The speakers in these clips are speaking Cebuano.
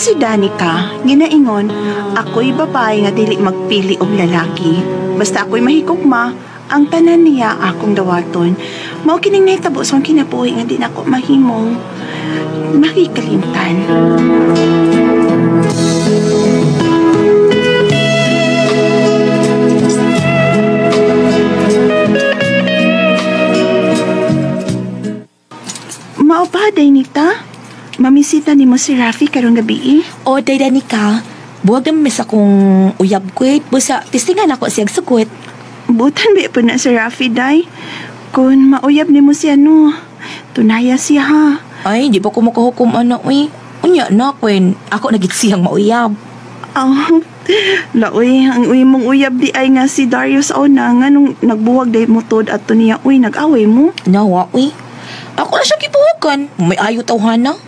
si Danica, ginaingon, ako'y babae nga dili magpili og lalaki. Basta ako'y mahigugma, ang tanan niya akong dawaton. Mao kining nahitabo sa akong kinabuhi nga di nako mahimong makikalimtan. Mao pa, Dainita? Mamisita ni mo si Rafi karong gabi eh? O, day Danica. Buwag na miss akong uyab ko eh. Busa, tistingan ako siyang sugot. Butan ba po na si Rafi, day? Kung mauyab ni mo siya, no? Tunaya siya, ha? Ay, di ba ko makahukom, ano, uy? Unya na, Kwen. Ako nagit siyang mauyab. Oh, laoy, ang uy mong uyab di ay nga si Darius ona. Nga nung nagbuwag day mo tod at to niya, uy, nag-away mo? Nawa, uy. Ako na siya kipuwakan. May ayo tawhana.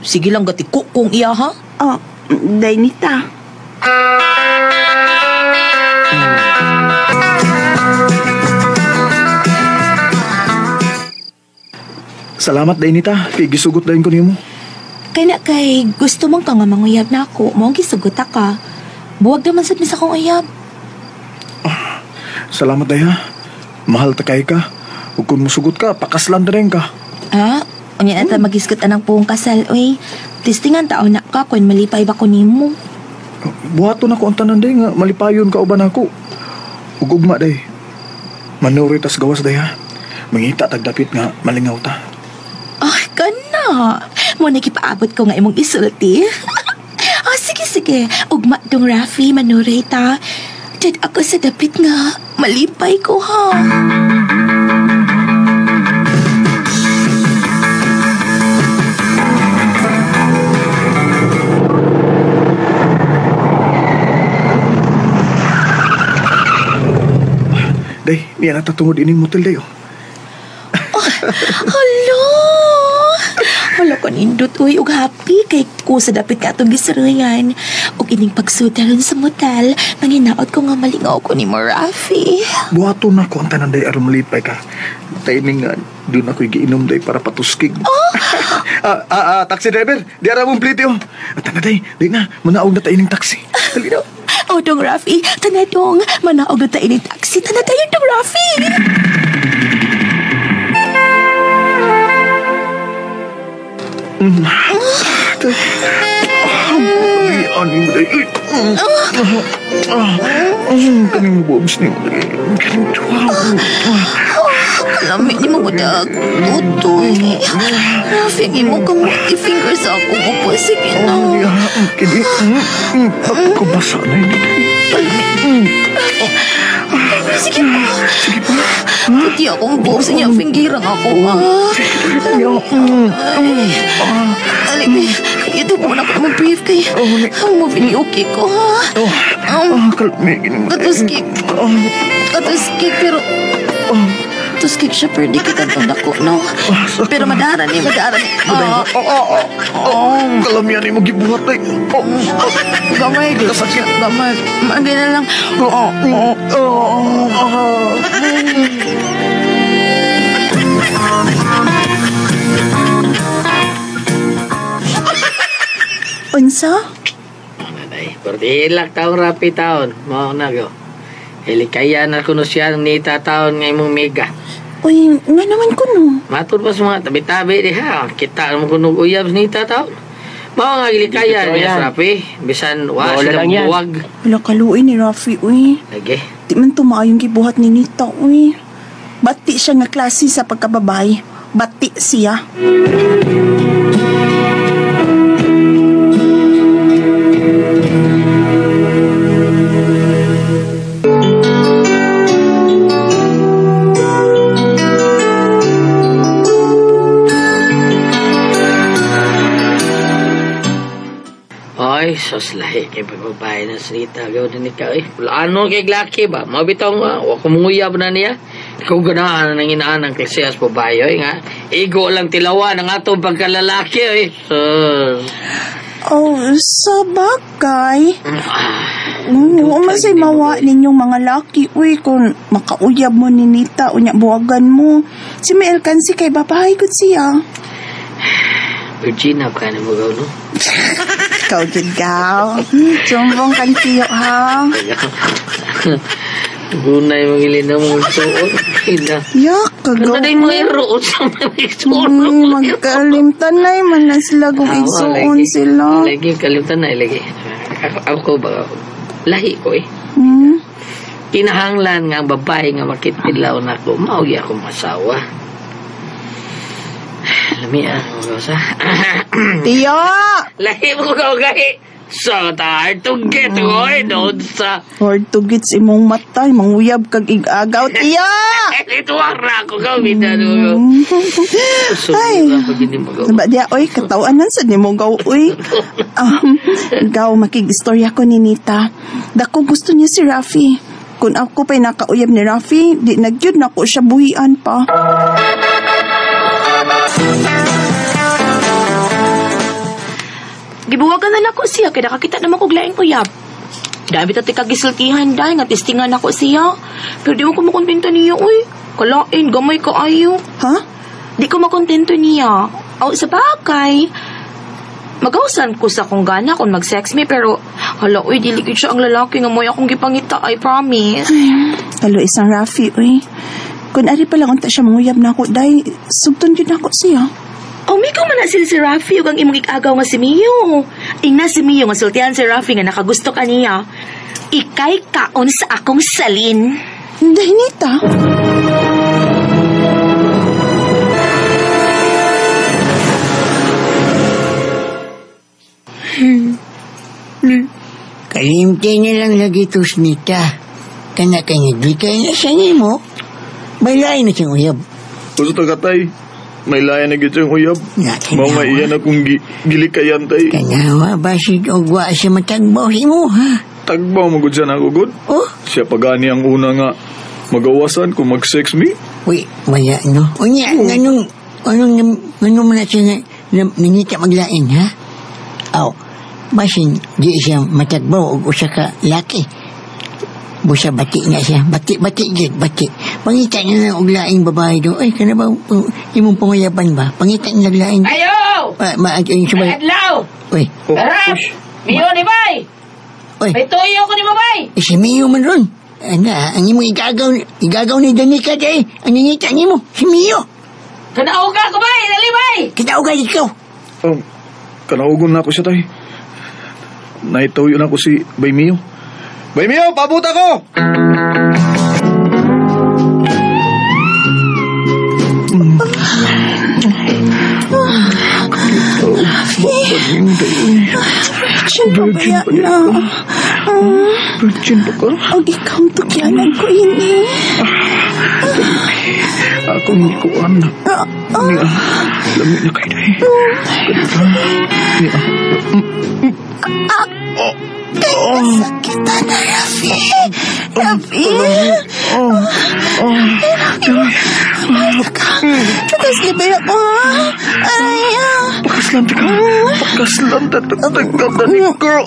Sige lang gati ko kung iya, ha? Oh, Dainita. Salamat, Dainita. Kay gisugot dayon ko nimo. Kaya na kay gusto mong ka nga manguyab na ako, mong gisugot ka. Buwag naman sad mis akong uyab. Ah, salamat, day, ha. Mahal ta kay ka. Ug kung musugot ka, pakaslan ta rin ka. Ha? Unya na ta magisgot anang puong kasal, uy. Tistingan taon na ka kung malipay ba ko nimo. Buhaton ako ang tanan, day, nga malipayon ka uban ako. Ug ugma, day. Manuri tas gawas, day, ha. Mangita tagdapit nga malingaw ta. Ay, kana. Mo nagipaabot ko nga imong isulti. Ah, sige, sige. Ugma dong Rafi, manuray ta. Dad ako sa dapit nga. Malipay ko, ha. Day, niya natatungod ining motel, day, oh. Oh, hala! Hala ko nindot, uy, ug happy kay ko sa dapit nga atong gisarayan. Ug ining pagsudaron sa motel, manginaot ko nga malingaw ko ni mo, Rafi. Buhaton na ko ang tanan, day, aron malipay ka. Timing nga, doon ako'y giinom, day, para patuskig. Oh! Taxi driver, di ara mong plite, oh. Tana, day, day na, manaog na tayo ng taxi. Dali na. Oh, dong Rafi, tana dong, manaog na tayo ng taxi. Tana tayo, dong Rafi. Kaning bobs ni mo. Kaning tuwa. Kalami ni mo budag. Tutoy. Rafi, ang imo kang i-finger sa akong upo. Sige na. Kini. Ako basa na hindi. Sige pa. Sige pa. Puti akong bobs niya. Fingiran ako. Alimi, ito po na ako mag-brief kay. Ang movie ni okay ko, ha? Katuskik. Katuskik, pero... Tuskik siya, pero di kita itong dako, no? Pero madaran eh, madaran. Kalamian eh, magibuhat eh. Gamay, di. Gamay. Magay na lang. Unsa? Pero ilak taon rapi taon. Mao na go. Ilikaya na kuno siya ni taon nga imong mega. Uy, nga naman kuno. Matud pa sa mga tabi-tabi diha. Kita mo kuno uyab ni taon. Mao nga gilikaya niya sa Rafi. Bisan wa sila buwag. Wala kaluoy ni Rafi, uy. Lagi. Di man tumaayong gibuhat ni Nita, uy. Bati siya nga klase sa pagkababay. Bati siya. Ay, sos lahi kay pagbabae na sinita. Gawin na ikaw eh. Ano kay Glaki ba? Mabitong, wa kumunguyab na niya. Ikaw ganahan na nanginaan ang klasehas babae. Oy, nga. Igo lang tilawan ang atong pagkalalaki. Oy. Sos. Oh, sa bagay. Oo, man say mawa ninyong mga laki. Uy, kung makauyab mo ni Nita, unya buwagan mo. Si Mel Kansi kay babae gud siya. Virginia, ka na mo gaw, no? Ikaw gid gaw. Sumbong kang tiyo ha. Gunay mga ilina mo magsuot. Ina. Yak, kagaw. Ano na yung mga iroon sa mga igsuon? Magkalimtan na man na sila kung igsuon sila. Lagi, kalimtan na. Lagi. Ako ba? Lahi ko eh. Kinahanglan nga ang babae nga makitidlaw na ako. Maugi ako masawa. Lami ah. Sa. Tiyo! Lahi mo ka gahi. So, hard to get, oy, doon sa... Hard to get sa imong mata, manguyab kag igagaw, tiyo! Ito ang rako ka, minano. Ay. Ba diya, oy, katawanan sa nimo gaw, oy. Gaw, makig-istorya ko ni Nita. Dako gusto niya si Rafi. Kung ako pa'y nakauyab ni Rafi, di nagyud na ko siya buhian pa. Gibuwagan na nako siya kay nakakita naman kog laing uyab. Dami ta tika gisultihan dai nga testingan nako siya. Pero di mo ko makontento niya oy. Kalain gamay kaayo. Ha? Di ko makontento niya. Aw sa bagay. Magawsan ko sa kung gana kung mag-sex me pero hala oy dili gyud siya ang lalaki nga moy akong gipangita, I promise. Ay, talo isang Rafi oy. Kun ari pa lang unta siya manguyab nako dai, sugton gyud nako siya. Oh, mikaw man na sila si Rafi ug ang imong igagaw nga si Mio. Ingna si Mio nga sultihan si Rafi nga nakagusto ka niya. Ikay kaon sa akong salin. Dahil Nita. Kalimti na lang lagi to Nita. Kana kay naglikay na siya nimo. Balay na siyang uyab. Gusto ta katay. May layan na gito yung uyab. Mao nga iyan akong gilikayan tay. Kanawa, basig og wa siya matagbaw si mo, ha? Tagbaw mo gud siya na ako, good. Oh? Siya pagani ang una nga magawasan kung mag-sex me. Uy, wala, no? Unya, anong man na siya nangita maglain, ha? Aw, basin, di siya matagbaw og usa ka laki. Busa bati na siya. Bati, gid, bati. Pangita niya na og laing babae do. Ay, kana ba, imong pangayaban ba? Pangita niya laing. Ayo! Subay. Adlaw! Uy. Harap! Mio ni bay! Uy. May tuyo ko ni babay! Si Mio man ron. Ana, ang imong igagaw ni Danica day. Ang nangita nimo, si Mio. Kanauga ko bay! Dali bay! Kanauga ikaw! Kanaugon na ako siya tay. Naituyo na ako si Bay Mio. Bay Mio, pabot ako! Virgin pa ba na? Virgin pa ka? Og ikaw ang tukyanan ko ini. Akong ikuan na. Lamig na kayo na. Kasakitan na, Rafi. Rafi. Taka. Takas libera ko, ha? Aray, ah. Pakaslan ka. Pakaslan ta. Taka ni girl.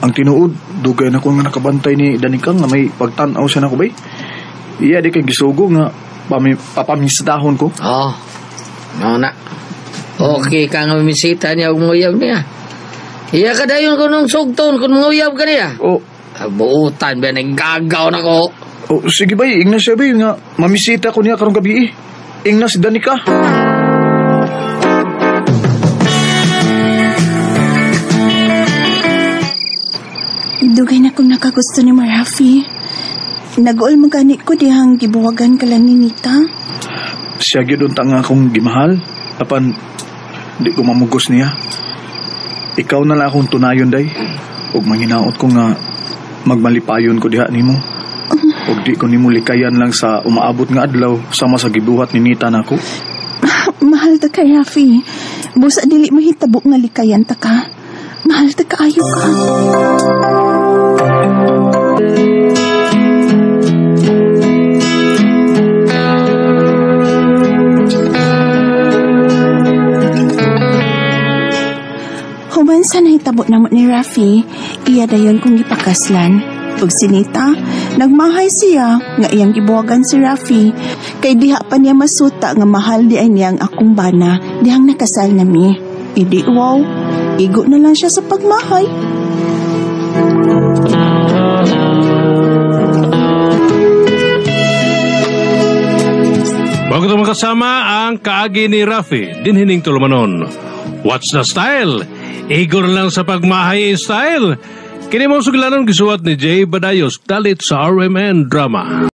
Ang tinuod, dugay na ko nga nakabantay ni Danica nga may pagtan-aw siya na ko bay. Iya di kay gisugo nga papamisdahon ko. Oh, no na. Okay ka nga misita niya og muyab niya. Iya ka dayon ko nung sugton kung muyab ka niya. Oh. Buutan ba nagagaw na ko. Oh, sige bay, ingna siya bay nga mamisita ko niya karong gabi. Ingna si Danica. Dugay na kong nakagusto ni Marafi. Nag-uol magani ko dihang gibuwagan ka lang ni Nita. Siya gyud unta nga akong gimahal. Apan, di ko mamugos niya. Ikaw na lang akong tunayon, day. Ug manginaot ko nga magmalipayon ko diha nimo. Ug di ko nimo likayan lang sa umaabot nga adlaw sama sa gibuhat ni Nita nako. Mahal ta ka, Rafi. Busa dili mahitabo nga likayan ta ka. Mahal ta kaayo ka. Sa nahitabo namo ni Rafi, iya dayon kong gipakaslan. Ug sinita, nagmahay siya nga iyang gibuwagan si Rafi kay diha pa niya masuta nga mahal di ay niya ang akong bana dihang nakasal nami. Idi wow, igo na lang siya sa pagmahay. Bago ito makasama ang kaagi ni Rafi, dinhining tulumanon. What's the style? Igor lang sa pagmahay style. Kini mong suglanon gisuwat ni Jay Badayos dalit sa RMN Drama.